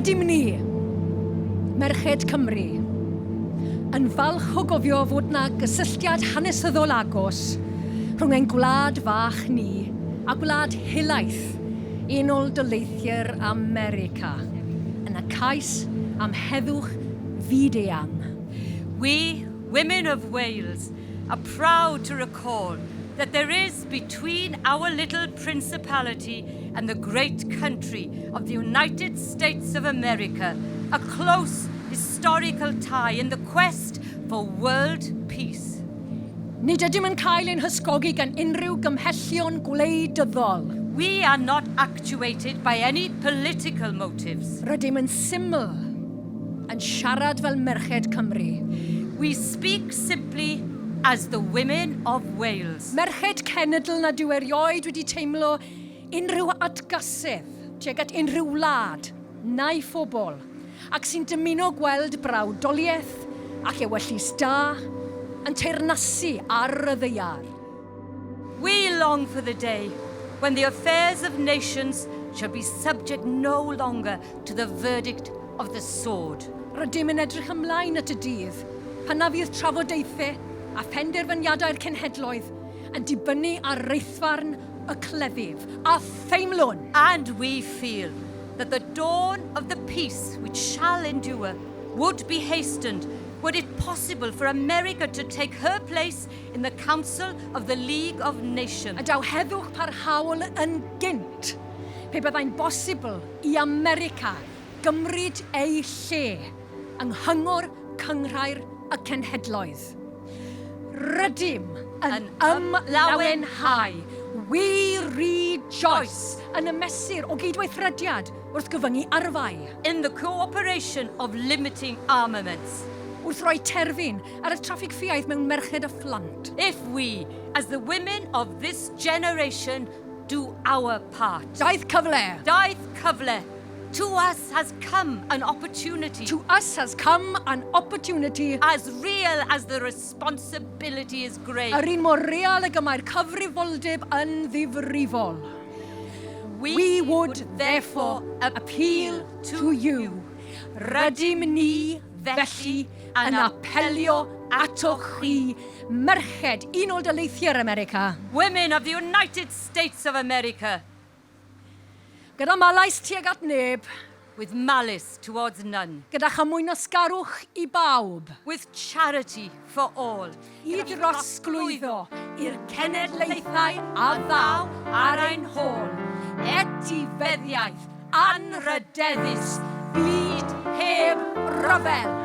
Rydym ni, merched Cymru, yn falch o gofio fod 'na gysylltiad hanesyddol agos rhwng ein gwlad fach ni a gwlad helaeth Unol Daleithiau'r America yn y cais am heddwch fyd-eang. We, women of Wales, are proud to recall that there is between our little principality and the great country of the United States of America a close historical tie in the quest for world peace. Nid ydym yn cael ein hysgogi gan unrhyw gymhellion gwleidyddol. We are not actuated by any political motives. Rydym yn syml yn siarad fel merched Cymru. We speak simply as the women of Wales. Merched cenedl nad yw erioed wedi teimlo unrhyw atgasedd tuag at unrhyw wlad na'i phobl, ac sy'n dymuno gweld brawdoliaeth ac ewyllys da yn teyrnasu ar y ddaear. We long for the day when the affairs of nations shall be subject no longer to the verdict of the sword. Rydym yn edrych ymlaen at y dydd pan na fydd trafodaethau a phenderfyniadau'r cenhedloedd yn dibynnu ar reithfarn y cleddyf, a theimlwn! And we feel that the dawn of the peace which shall endure would be hastened were it possible for America to take her place in the Council of the League of Nations. A daw heddwch parhaol yn gynt pe byddai'n bosibl i America gymryd ei lle yng Nghyngor Cynghrair y Cenhedloedd. Rydym yn ymlawenhau, we rejoice, yn y mesur o gydweithrediad wrth gyfyngu arfau. In the cooperation of limiting armaments. Wrth roi terfyn ar y traffig ffiaidd mewn merched a phlant. If we, as the women of this generation, do our part. Daeth cyfle. Daeth cyfle. To us has come an opportunity. To us has come an opportunity. As real as the responsibility is great. Yr un mor real ag y mae'r cyfrifoldeb yn ddifrifol. We would therefore appeal to you. Rydym ni, felly, yn apelio atoch chi, merched Unol Daleithiau'r America. Women of the United States of America. Gyda malais tuag at neb. With malice towards none. Gyda chymwynasgarwch i bawb. With charity for all. I drosglwyddo i'r cenedlaethau a ddaw ar ein hôl etifeddiaeth anrhydeddus byd heb ryfel.